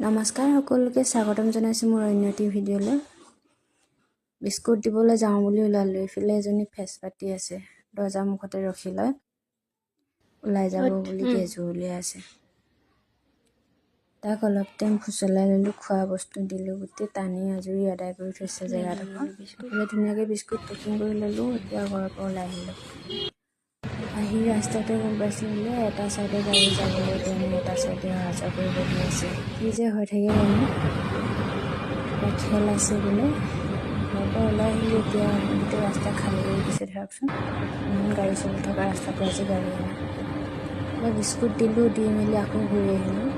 নমস্কাৰ, সকলোকে স্বাগতম জনাইছোঁ মোৰ অন্য এটি ভিডিঅ'লৈ। বিস্কুট দিবলৈ যাওঁ বুলি ওলালোঁ। ইফালে এজনী ফেচ পাতি আছে, দৰ্জাৰ মুখতে ৰখি লৈ ওলাই যাব বুলি গেজু উলিয়াই আছে। তাক অলপ টাইম ফুচলাই ল'লোঁ, খোৱা বস্তু দিলোঁ। গোটেই টানি আজুৰি আদায় কৰি থৈছে জেগাডোখৰ। এইফালে ধুনীয়াকৈ বিস্কুট পেকিং কৰি ল'লোঁ। এতিয়া ঘৰৰ পৰা ওলাই আহিলোঁ। আহি ৰাস্তাতে গম পাইছোঁ বোলে এটা চাইডে গাড়ী যাবলৈ দিয়া নাই, এটা চাইডে অহা যোৱা কৰিব দি আছে। কি যে হৈ থাকে জানো, কিবা খেল আছে বোলে। ঘৰৰ পৰা ওলাই আহিলোঁ, এতিয়া গোটেই ৰাস্তা খালী কৰি দিছে। ধৰকচোন, ইমান গাড়ী চলি থকা ৰাস্তাতে আজি গাড়ী নাই। বিস্কুট দিলোঁ, দি মেলি আকৌ ঘূৰি আহিলোঁ।